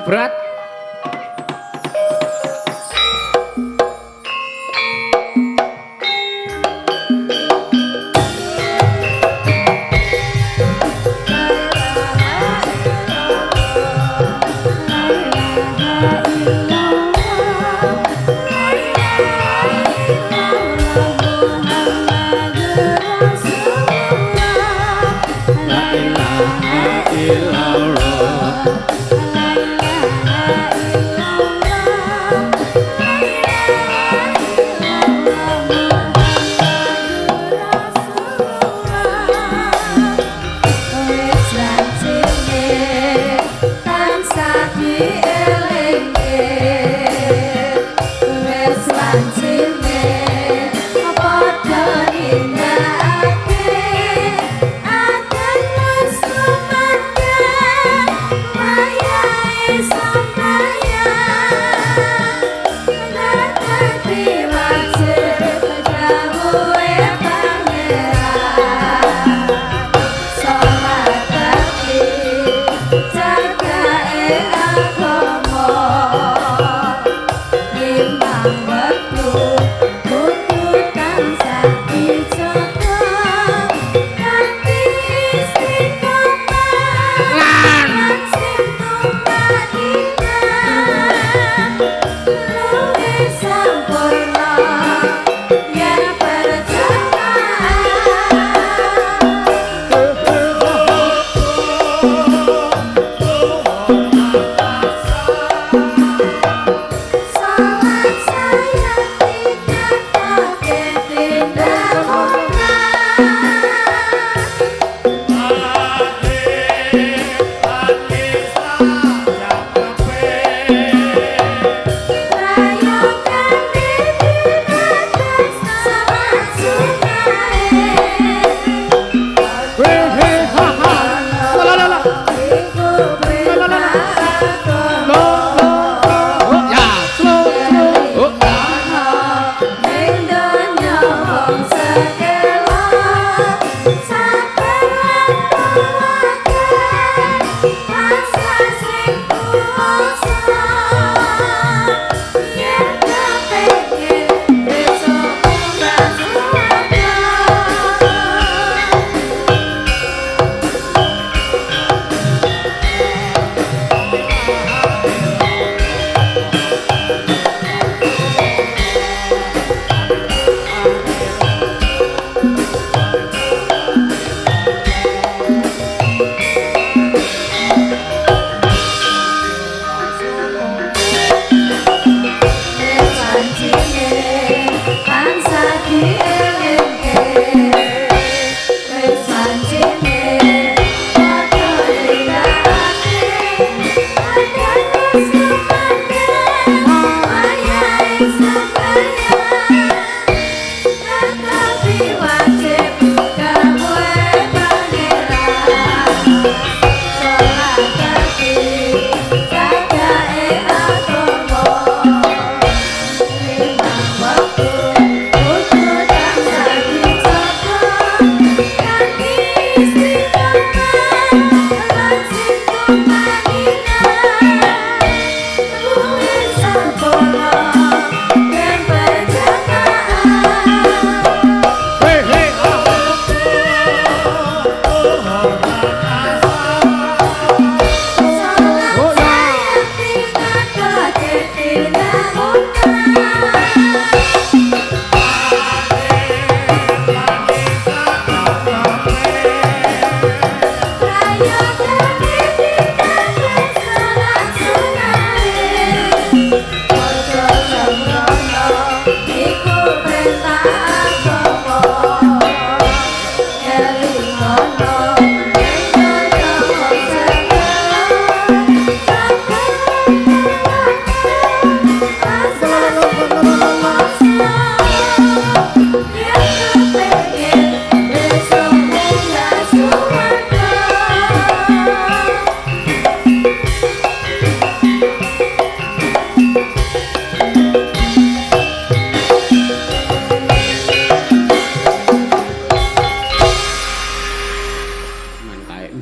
Berat.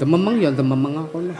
Dememeng ya dememeng kono.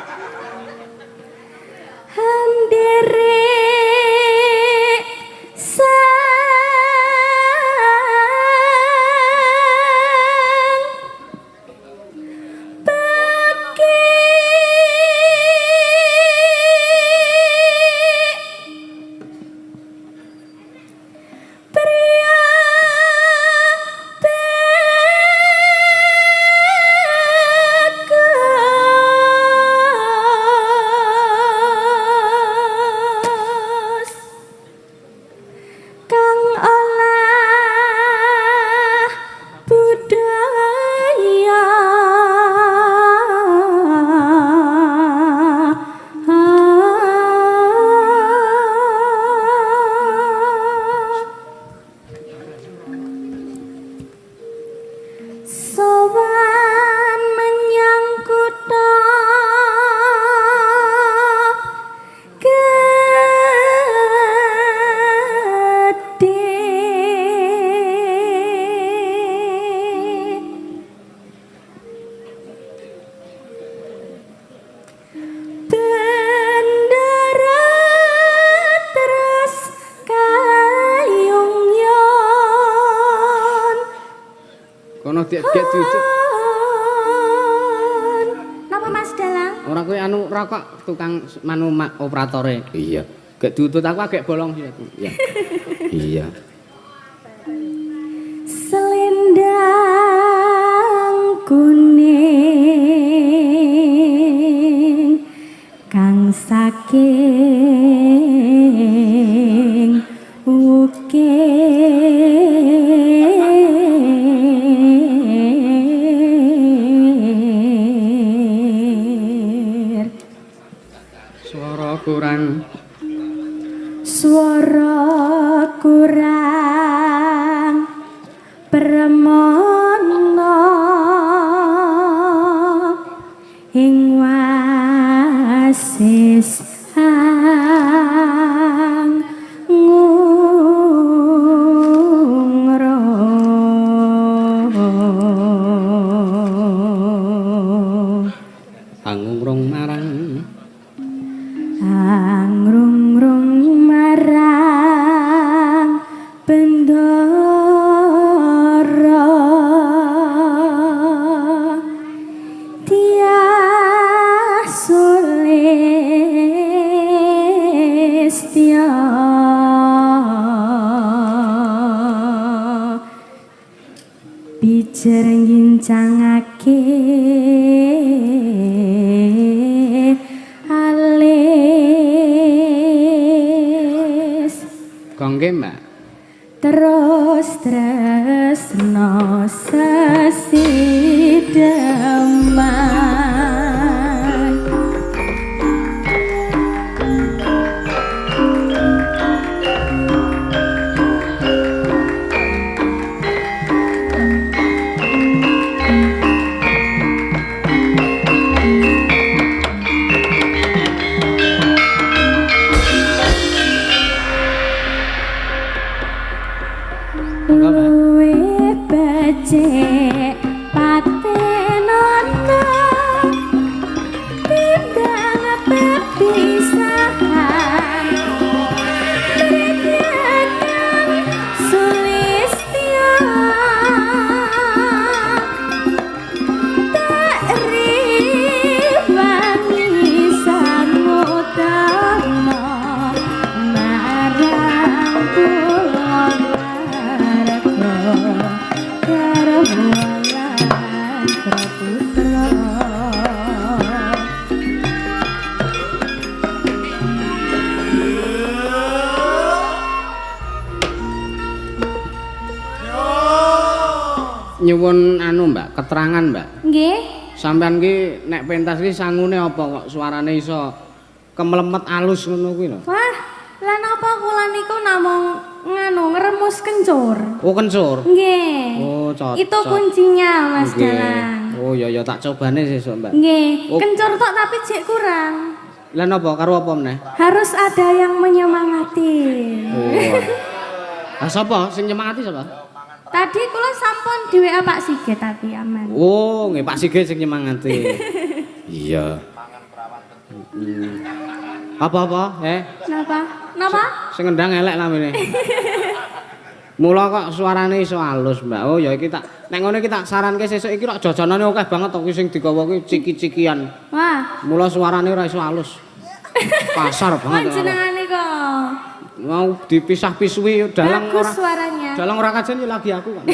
gek diujuk. Napa Mas Dalang? Ora kuwi anu rokok tukang manu operatore. Iya. Gek diutut aku agek bolong sih aku. Iya. Iya. Selendang kuning kang saking ukir suara kurang, suara kurang permono ing wasis ang ngungro angungrung marang angrung-rung marang bendara tias sulistya bijer ngincangake alis. Kangge Mbak terus tresno sesideman. Luwih becik patenono timbang pepisahan mrikang sulistya tak riwangi samudana marang kula putra. Nyuwun anu Mbak, keterangan Mbak. Nggih. Sampeyan ki nek pentas ki sangune apa kok suarane iso kemlemet alus ngono kuwi lho. Wah, lah napa kula niku namung nganu ngremus kencur. Oh, kencur. Nggih. Oh, cocok. Itu kuncinya Mas Dalang. Oh, iya ya tak cobane sesuk, Mbak. Nggih, oh. Kencur tok tapi jek kurang. Lah napa karo apa meneh? Harus ada yang menyemangati. Oh. Lah sapa sing nyemangati sapa? Tadi kula sampun di WA Pak Sigit tapi aman. Oh, nggih Pak Sigit sing nyemangati. Iya. Apa-apa, eh? Napa? Napa? Sing ngendang elek lamene. Mula kok suarane iso halus, Mbak. Oh ya iki tak nek ngono iki tak saranke sesuk iki rok jajanane akeh banget to kuwi sing digawa kuwi ciki-cikian. Wah. Mula suarane ora iso halus. Pasar banget. Panjenengane kok. Mau dipisah-pisuhi dalang ora suaranya. Dalang ora kajen ya lagi aku kok.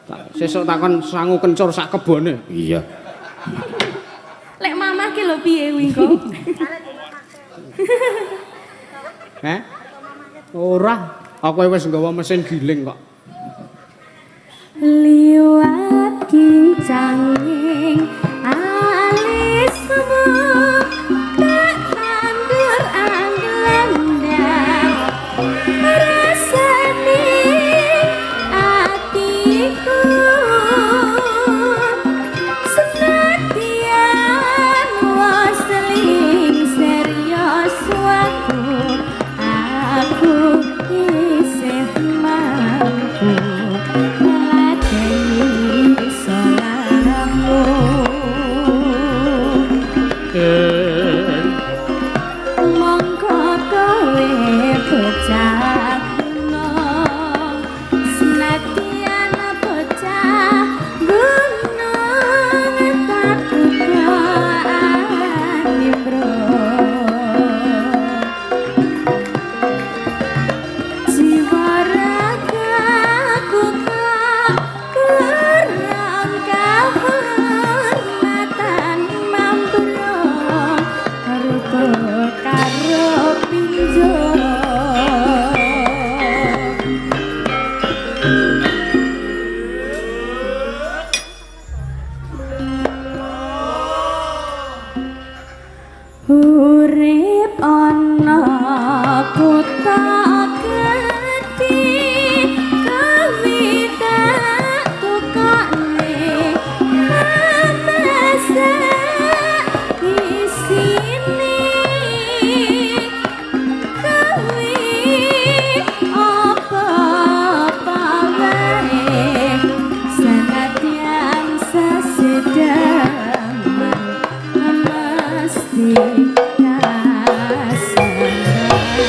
Tak sesuk takon sangu kencur sak kebone. Iya. Lek mamah ki lho piye kuwi kok? Heh? Ora, aku wis nggawa mesin giling kok. Liwat kincanging alismu tak tandur angglendang rasane atiku senadyan wasling serius waku aku isih mampu ngladeni salahmu. Urip ana kutha gedhe kawi tak tukokne masak isine kawi apa-apa wae senadyan sesedaman mesti kasenengan.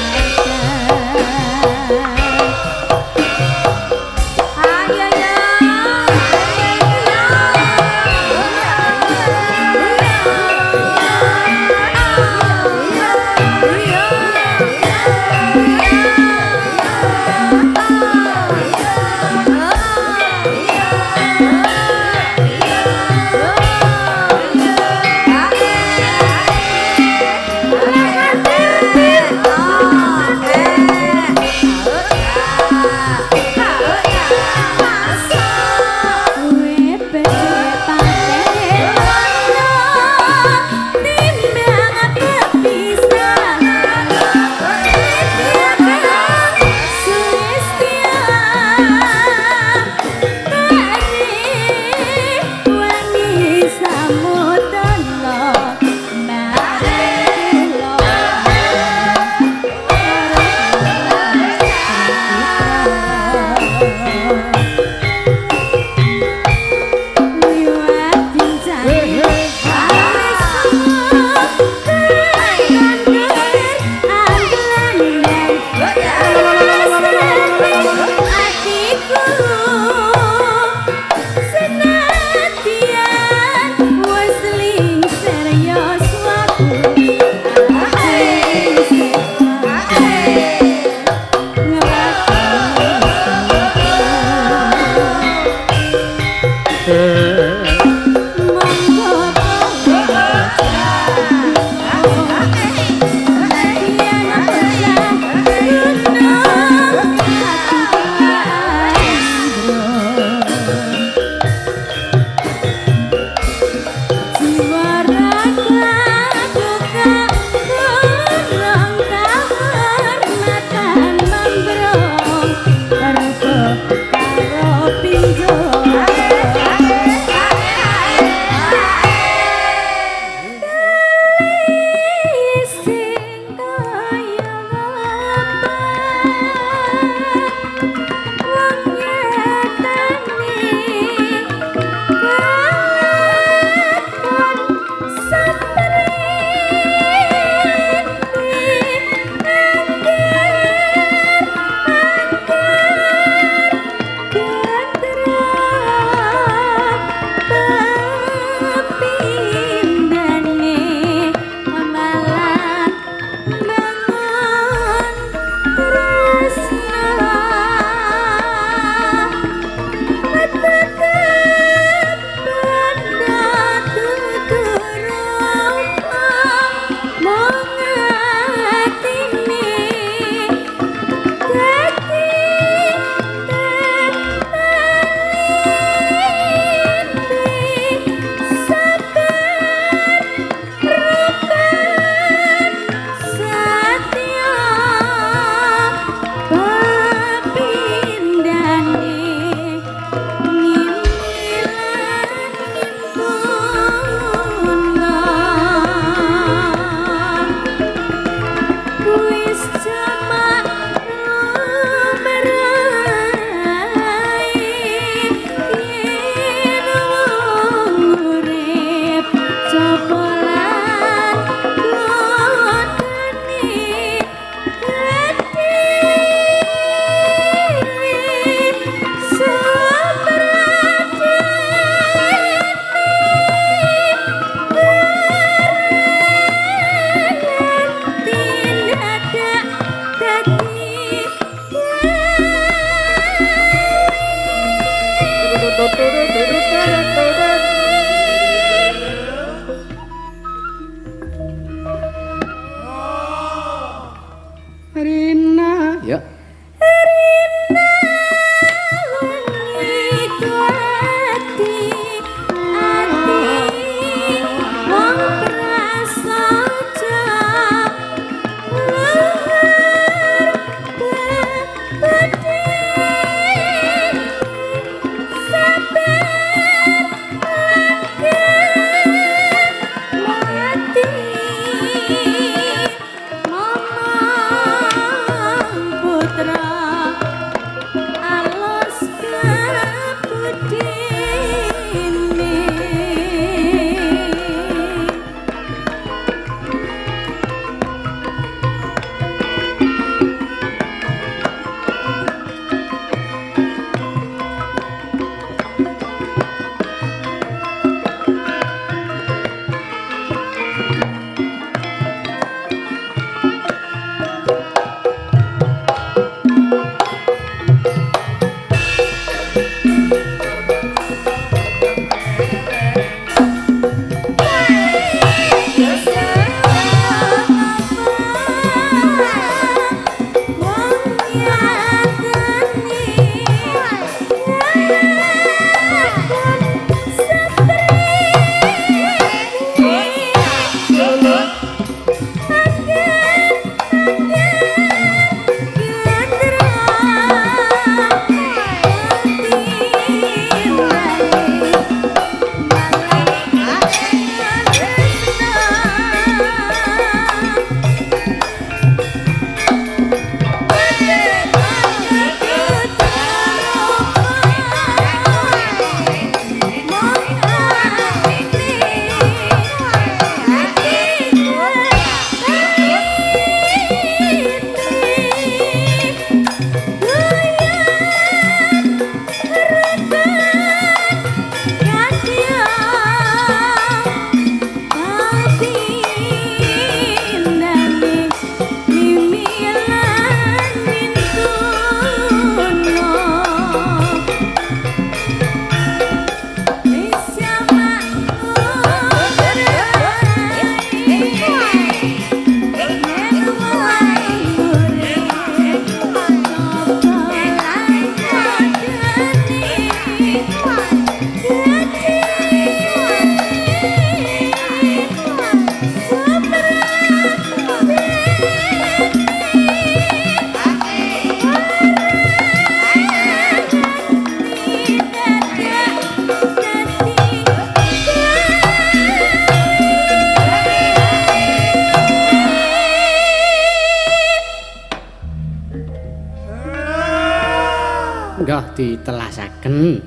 Lenggah ditelasaken.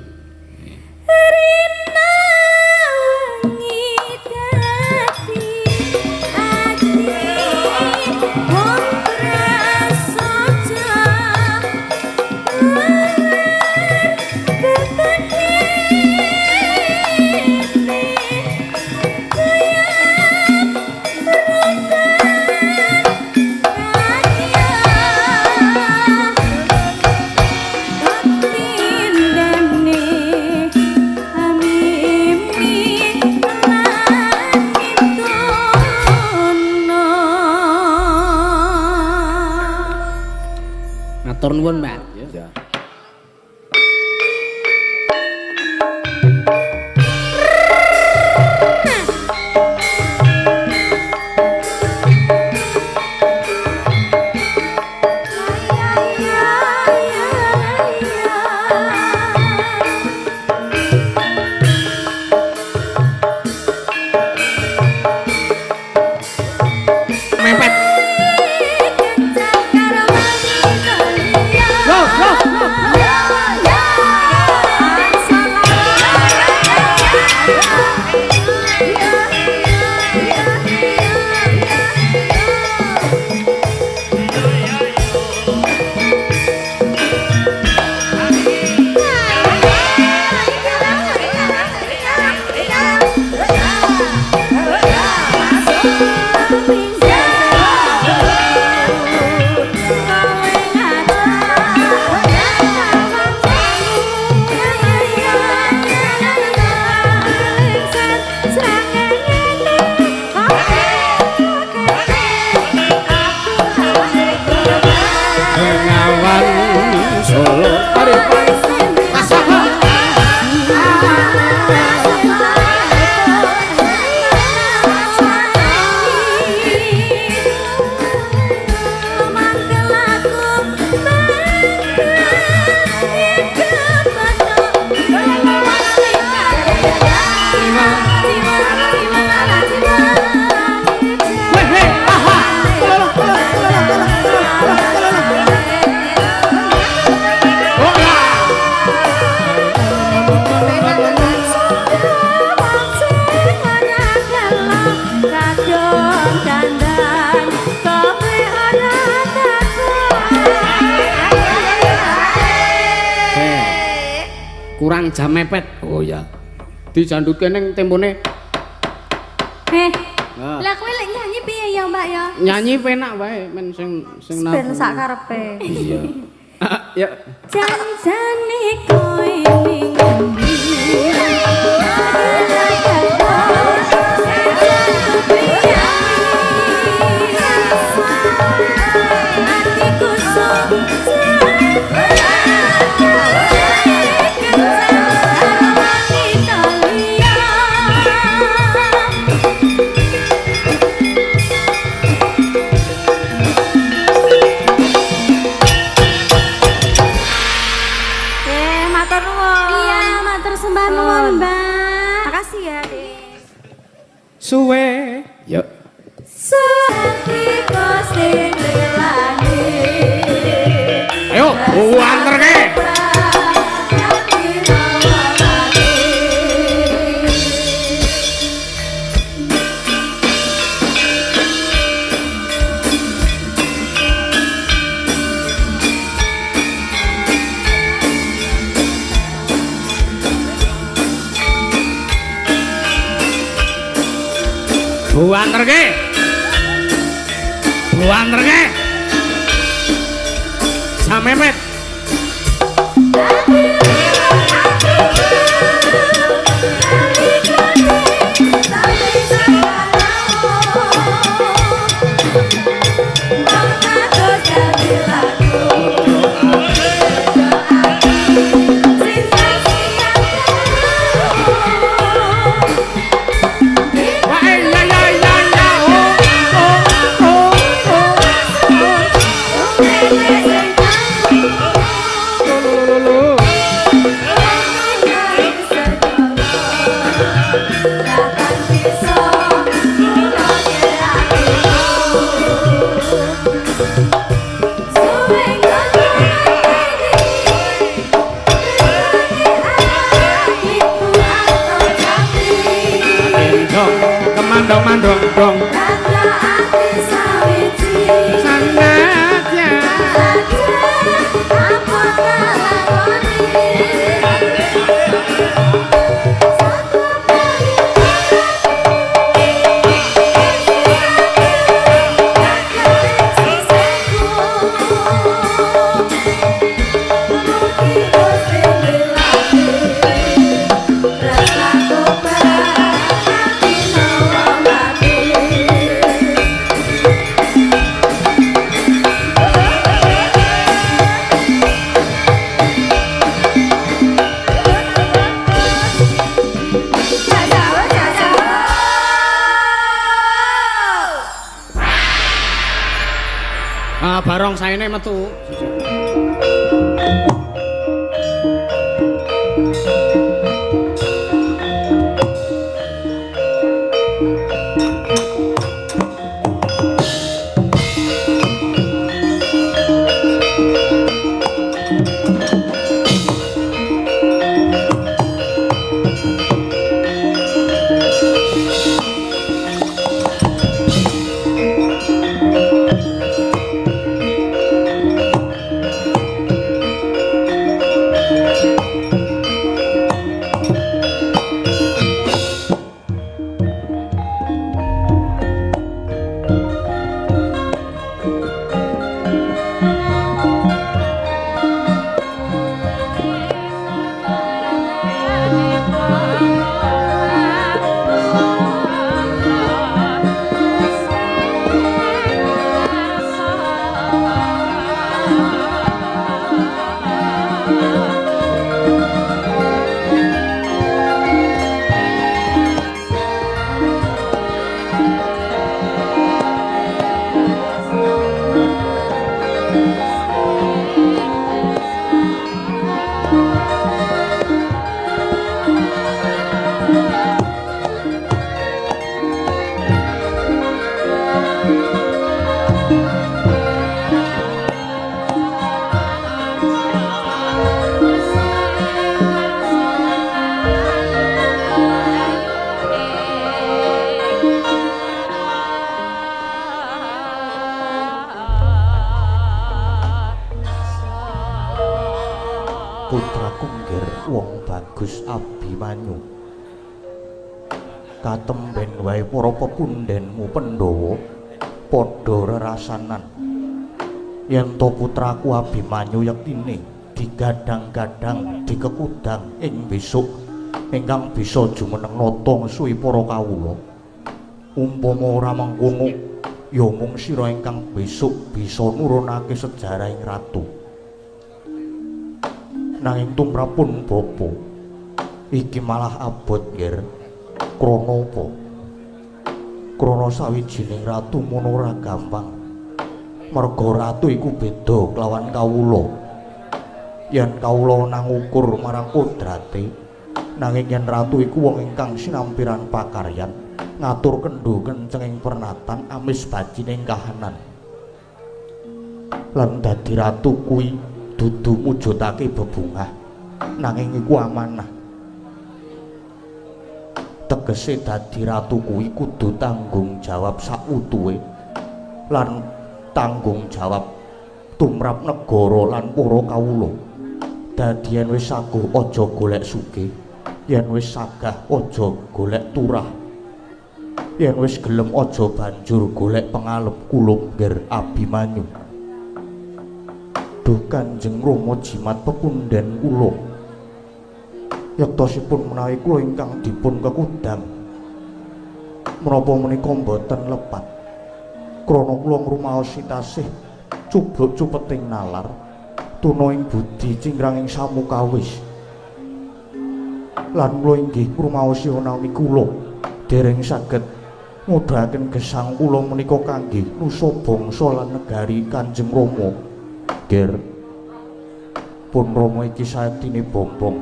Rina wengi dadi ati wong prasaja Matur nuwun, Mbak. Ya. Mepet. Loh, loh, loh. Bengawan Solo. Kurang jam mepet. Oh ya. Dijandutke ning tempone. Lah kowe lek nyanyi piye ya, Mbak ya? Nyanyi penak wae men sing sing ben sak karepe. Iya. Ya. Janjane kowe ning ngendi? Atiku Suwe. Yuk. Ayo, anterke. Buanterke. Buanterke. Samepet. Mandong mandong dong. Sanadyan apa kalakoni. Barong saene metu. Putraku nggir wong bagus Abimanyu. Katemben wae para pepundhenmu Pandhawa padha rerasanan. Yen to putraku Abimanyu yektine digadhang-gadhang dikekudang ing besok ingkang bisa jumeneng nata ngsuwi para kawula. Umpama ora mengkono ya mung sira ingkang besok bisa nurunake sejarah ing ratu. Nanging tumrapun bapa iki malah abot nggir. Krana apa? Krana sawijining ratu mono ora gampang. Merga ratu iku beda kelawan kawula. Yen kawula nangukur marang kodrate, nanging yen ratu iku wong ingkang sinampiran pakaryan, ngatur kendho kencenging pernatan amis bajining kahanan. Lan dadi ratu kuwi dudu mujudake bebungah, nanging iku amanah. Tegese dadi ratu kuwi kudu tanggung jawab sautuhe lan tanggung jawab tumrap negara lan para kawula. Dadi yen wis saguh aja golek sugih, yen wis sagah aja golek turah, yen wis gelem aja banjur golek pengalep kulup ngger Abimanyu. Duh Kanjeng Rama jimat pepundhen kula, yektosipun menawi kula ingkang dipun kekudang menapa menika mboten lepat. Krana kula ngrumaosi tasih cubluk cupeting nalar, tuna ing budi cingkrang ing samukawis. Lan kula inggih ngrumaosi menawi kula dereng saged ngudhaken gesang kula menika kangge nusa bangsa lan negari Kanjeng Rama. Ger pun Rama iki sayetine bombong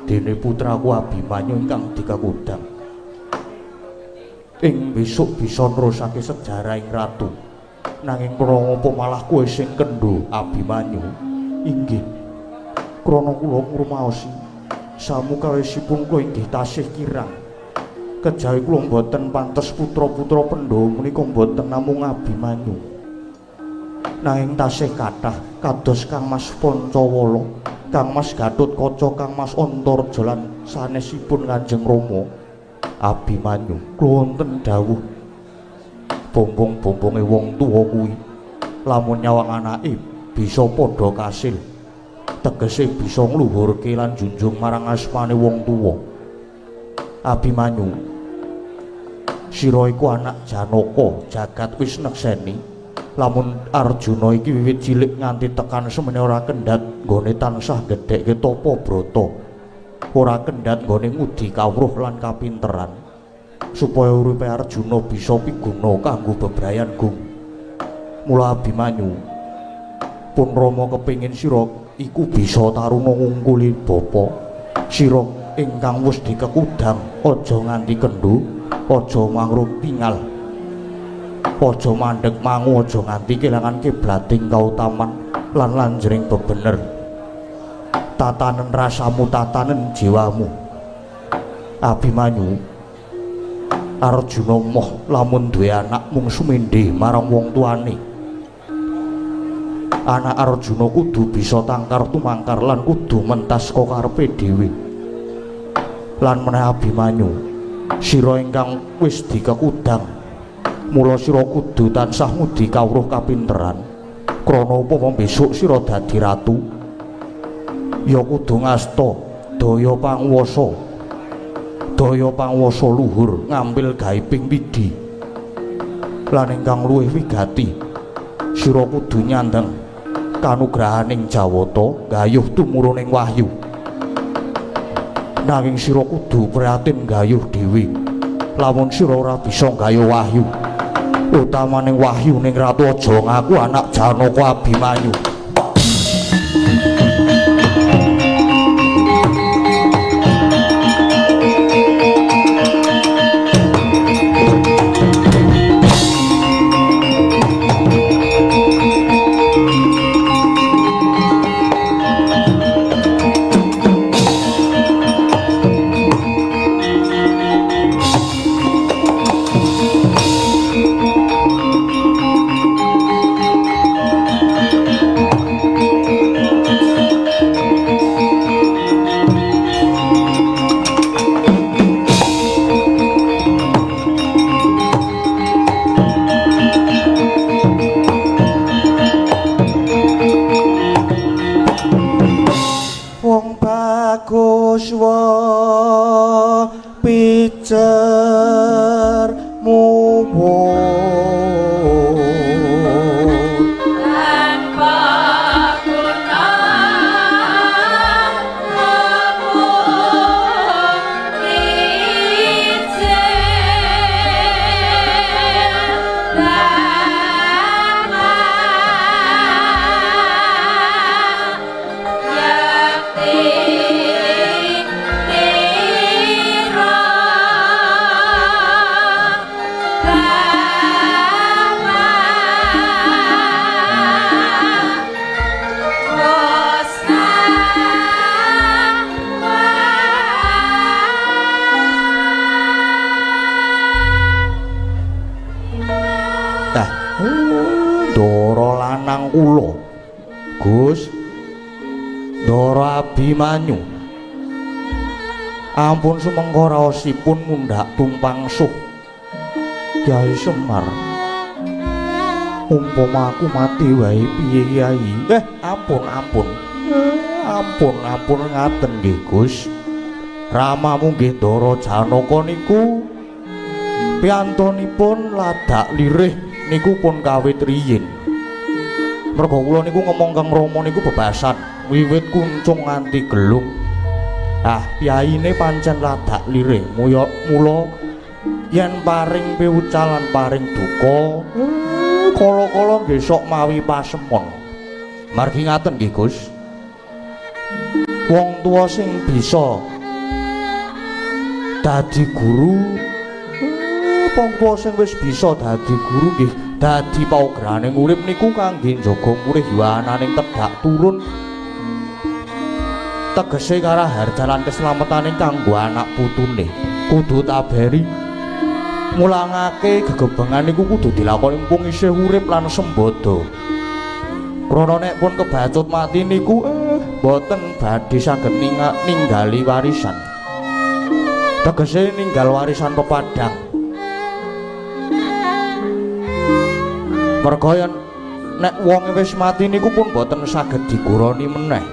dene putraku Abimanyu ingkang dikakudang ing besok bisa nerusake sejarah ing ratu. Nanging krana apa malah kowe sing kendho Abimanyu? Inggih, krana kula ngrumaosi samukawisipun kula inggih tasih kirang. Kejawi kula mboten pantes putra-putra Pandhawa menika mboten namung Abimanyu. Nanging tasih kathah kados Kang Mas Pancawala, Kang Mas Gatotkaca, Kang Mas Antarja lan sanesipun Kanjeng Rama. Abimanyu kula wonten dawuh, bombong-bombonge wong tuwa kuwi lamun nyawang anake bisa padha kasil, tegese bisa ngluhurke lan junjung marang asmane wong tuwa. Abimanyu, sira iku anak Janaka, jagat wis nekseni lamun Arjuna iki wiwit cilik nganti tekan semene ora kendhat nggone tansah gedhekke tapa brata, ora kendhat nggone ngudi kawruh lan kapinteran, supaya uripe Arjuna bisa piguna kanggo bebrayan gung. Mula Abimanyu, pun Rama kepingin sira iku bisa taruna ngungkuli bapa sira ingkang wis dikekudang. Aja nganti kendho, aja mangrup tingal, aja mandheg mangu, aja nganti kelangan kiblating kautaman lan lanjering bebener. Tatanen rasamu, tatanen jiwamu. Abimanyu, Arjuna moh lamun duwe anak mung sumendhe marang wong tuane. Anak Arjuna kudu bisa tangkar tumangkar lan kudu mentas kok karepe dhewe. Lan meneh Abimanyu, sira ingkang wis dikekudang, mula sira kudu tansah ngudi kawruh kapinteran. Krana upama besok sira dadi ratu, ya kudu ngasta daya panguwasa, daya panguwasa luhur ngampil gaibing widi. Lan ingkang luwih wigati, sira kudu nyandhang kanugrahaning Jawata gayuh tumuruning wahyu. Nanging sira kudu prihatin gayuh dhewe. Lamun sira ora bisa gayuh wahyu, utamaning wahyu ning ratu aja ngaku anak Janaka Abimanyu. Kula Gus Ndara Abimanyu, ampun sumengko raosipun mundhak tumpang suh. Kyai Semar, umpama aku mati wae piye Kyai? Ampun ampun. Ampun ampun ngaten nggih Gus. Ramamu nggih Ndara Janaka niku piyantunipun ladak lirih niku pun kawit riyin. Merga kula niku ngomong kang Rama niku bebasan wiwit kuncung nganti gelung. Ah, piyaine pancen ladak lirih mula yen paring piwucal lan paring duka, kala-kala nggih sok mawi pasemon. Margi ngaten nggih Gus. Wong tuwa sing bisa dadi guru, wong tuwa sing wis bisa dadi guru nggih dadi paugraning urip niku kangge njaga murih yuwananing tedhak turun, tegese karaharjan lan keslametane kanggo anak putune. Kudu taberi. Mulangake gegebengan niku kudu dilakoni mumpung isih urip lan sembada. Krana nek pun kebacut mati niku boten badhe saged ninggali warisan. Tegese ninggal warisan pepadang. Merga yen nek wong wis mati niku pun boten saged diguroni meneh.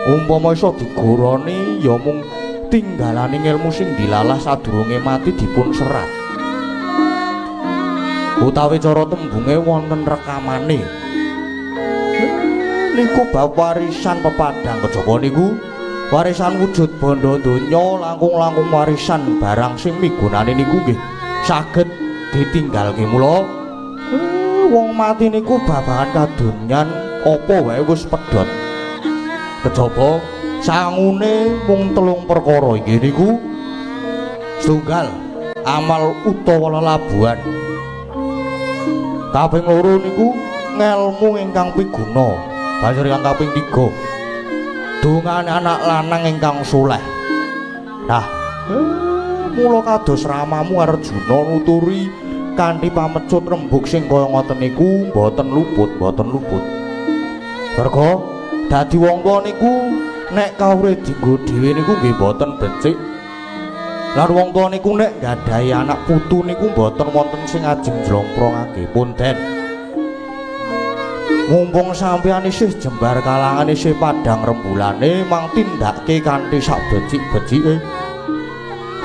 Umpama iso diguroni ya mung tinggalane ilmu sing dilalah sadurunge mati dipun serat. Utawi cara tembunge wonten rekamane. Niku bab warisan pepadang kejaba niku warisan wujud bondo donya langkung-langkung warisan barang sing migunane niku nggih saged ditinggalke. Mula wong mati niku babagan kadonyan apa wae wis pedhot. Kejaba sangune mung telung perkara inggih niku setunggal amal utawa lelabuhan. Kaping loro niku ngelmu ingkang piguna. Banjur ingkang kaping 3 dongane anak lanang ingkang soleh. Nah, mula kados ramamu Arjuna nuturi kanthi pamecut rembug sing kaya ngoten niku mboten luput, mboten luput. Merga dadi wong tuwa niku nek kawruhe dienggo dhewe niku nggih mboten becik. Lan wong tuwa niku nek nggadahi anak putu niku mboten wonten sing ajeng jlomprongake. Punten. Mumpung sampeyan isih jembar kalangan isih padhang rembulane mang tindake kanthi sak becik-becike.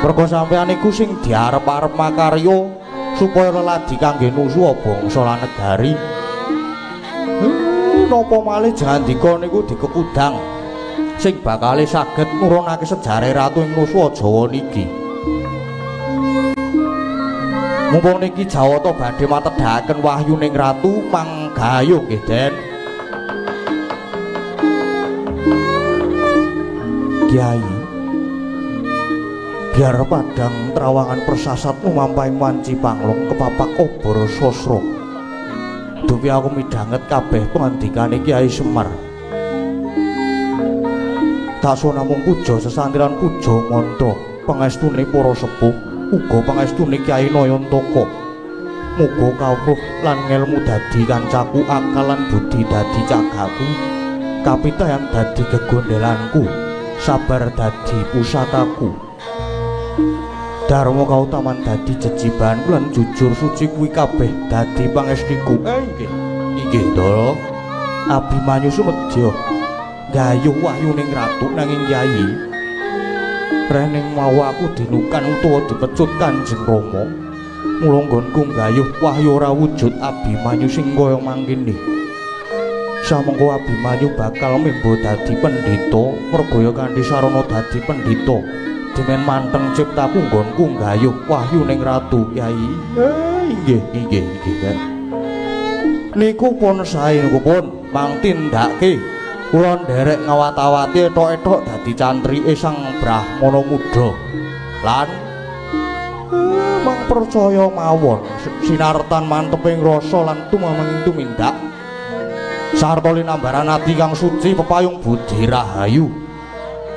Merga sampeyan niku sing diarep-arep makarya supaya leladi kangge nusuwa bangsa lan negari. Napa malih jandika niku dikekudang sing bakale saged nurunake sejarah ratu ing nusuwa Jawa niki. Mumpung niki Jawata badhe matedhaken wahyuning ratu manggayuh nggih Den. Kyai, biar padang trawangan persasat lumampahing wanci panglong kepapak obor sosro. Dupi aku midhanget kabeh pangandikane Kyai Semar. Tak sowan namung puja sesantiran puja mantra pangestune para sepuh uga pangestune Kyai Nayantaka. Muga kawruh lan ngelmu dadi kancaku, akal lan budi dadi cagaku, kapitayan dadi gegondelanku, sabar dadi pusakaku, dharma kautaman dadi jejibanku lan jujur suci kuwi kabeh dadi pangestiku. Inggih, inggih Ndara. Abimanyu sumedya gayuh wahyuning ratu nanging Kyai rening mau aku dinukan utawa dipecut Kanjeng Rama. Mula nggonku gayuh wahyu ora wujud Abimanyu sing kaya mangkene. Samengko Abimanyu bakal membo dadi pendhita, mergaya kanthi sarana dadi pendhita. Demen manteng ciptaku nggonku gayuh wahyuning ratu Kyai. Inggih, inggih, inggih. Niku pun sae niku pun mang tindake. Kula nderek ngawat-awati etok-etok dadi cantrike sang Brahmana muda. Lan mang percaya mawon sinartan manteping rasa lan tumamenging tumindak sarta linambaran ati kang suci pepayung budi rahayu.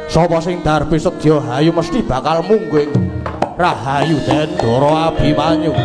Sapa sing darbe sedya hayu mesti bakal mungguh rahayu Den Ndara Abimanyu.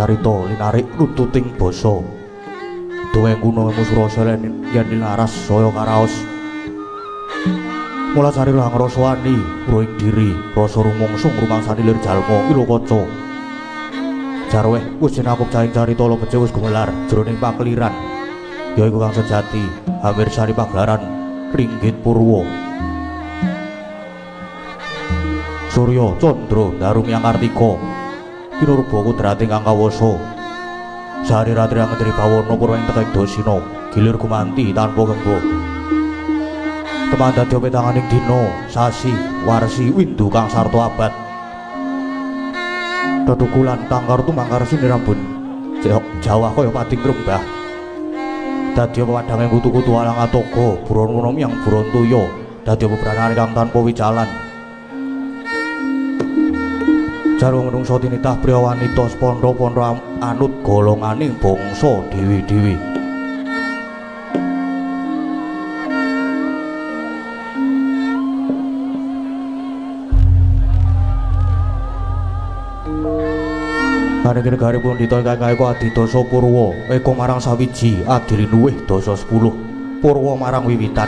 carita linarik runtuting basa. Dongeng kuno emu surasa yen laras saya karaos. Mula carilah ngrasa wani ing diri, rasa rumangsa ngrumangsani lir jalma ila kaca. Jarweh wis jinakup caing carita la becik wis gumelar jroning pakeliran. Yaiku kang sejati hamirsani pagelaran Ringgit Purwa. Surya Candra Daru Miang Kartika kinurba kudrate ingkang kawasa. Sari ratri angetri bawana purwa ing tekaing dasina gilir gumanti tanpa gembo. Teman dadi petanganing dina, sasi, warsi, windu kang sarta abad. Tetukulan tangkar tumangkar sinirambun jawah kaya pating rembah. Dadi pepadhange kutu-kutu alang atoga, buron wono miyang buron toya. Dadi bebranan kang tanpa wicalan. Jarwo menungsa tinitah priya wanita sepandha-pandha anut golonganing bangsa dhewe-dhewe. Kanthi negari pundhita ingkang kaya adidasa purwa, eka marang sawiji, adili luwih dasa 10, purwa marang wiwitan.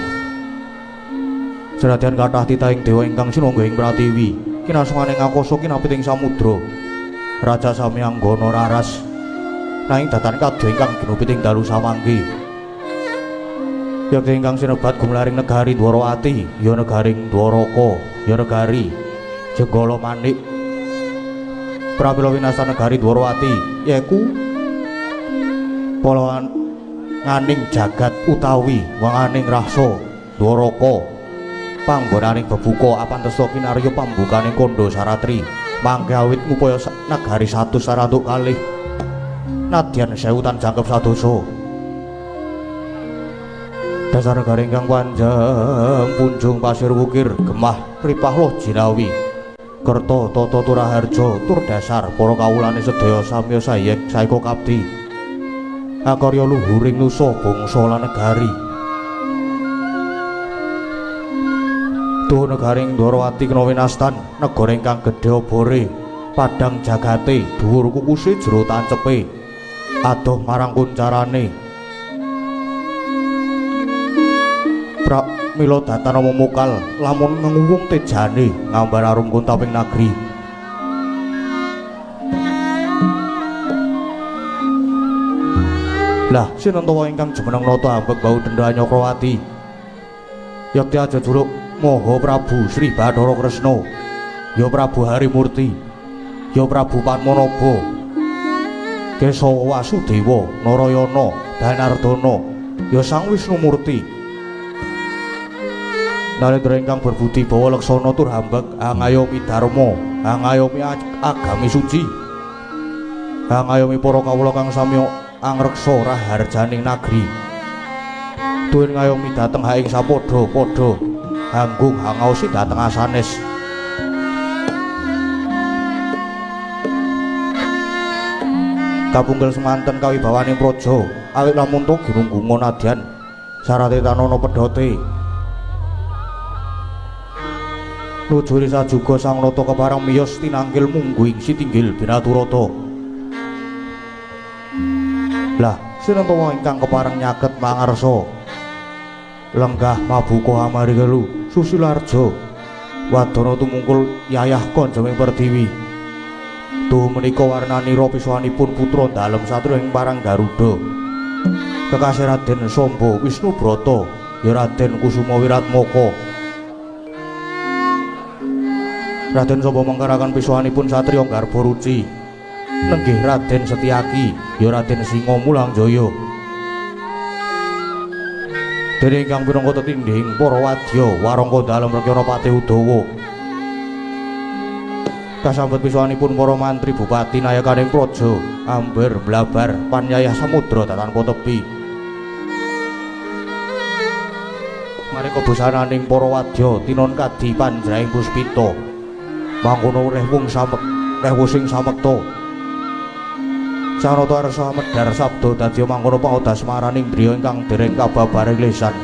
Senadyan kathah titahing dewa ingkang sinangga ing pratiwi, kinasungane ngakasa kinapit ing samudra. Raja sami anggana raras, nanging datan kadya ingkang ginupit ing dalu samangke. Yekti ingkang sinebat gumlaring negari Dwarawati, ya negaring Dwaraka, ya negari Jenggala Manik. Prabila winasa negari Dwarawati yaiku palawan nganing jagat utawi wanganing rasa Dwaraka panggonaning bebuka apantesta kinarya pambukaning kandha saratri mangke awit ngupaya negari 100 sarantuk kalih nadyan 1000 tan jangkep sadosa. Dasar negari ingkang panjang punjung pasir wukir gemah ripah loh jinawi Kerta tata turaharja tur dasar para kawulane sedaya samya sayek saeka kapti akarya luhuring nusa bangsa lan negari. Tuhu negaring Dwarawati kena winastan negara ingkang gedhe obore padhang jagate dhuwur kukuse jero tancepe adoh marang kuncarane. Pramila datan mumukal lamun ngenguwung tejane ngambar arum kuntaping nagri. Lah sinenta ingkang jumeneng nata ambek bau denda Nyakrawati yekti aja juluk Maha Prabu Sri Bathara Kresna, ya Prabu Harimurti, ya Prabu Padmanaba, Kesawa Wasudewa, Narayana, Danardana, ya Sang Wisnumurti. Narendra ingkang berbudi bawa laksana tur hambek angayomi dharma, angayomi agami suci, angayomi para kawula kang sami angreksa raharjaning nagri. Tuwin ngayomi dhateng haing sapadha padha hanggung hangaosi dhateng asanes. Kapunggel semanten kawibawaning praja awit lamun to ginunggunga nadyan sarate tanana pedhote. Nujuri sajuga sang nata kepareng miyos tinangkil mungguing sitinggil binaturata. Lah sinenta ingkang kepareng nyaket mangarsa lenggah mabuka amarigelu susilarja wadana tumungkul yayah kanjeng pertiwi. Tuh menika warnanira pisuwanipun putra dalem satriya ing parang Garuda. Kekasih Raden Samba Wisnu Brata ya Raden Kusuma Wiratmaka. Raden Samba mangkaraken pisuwanipun satriya Garba Ruci. Nenggih Raden Setyaki ya Raden Singa Mulangjaya. Dene ingkang pinangka tetindhing para wadya warangka dalem Rekyana Patih Udawa. Kasambet pisuwanipun para mantri bupati nayakaning praja amber blabar panyayah samudra tanpa tepi. Mareka bosananing para wadya tinon kadi panjraing puspita. Mangkono reh wong samek reh sing samekta. Sanata arsa medhar sabda dadi mangkono paodas maraning driya ingkang dereng kababaring lesan.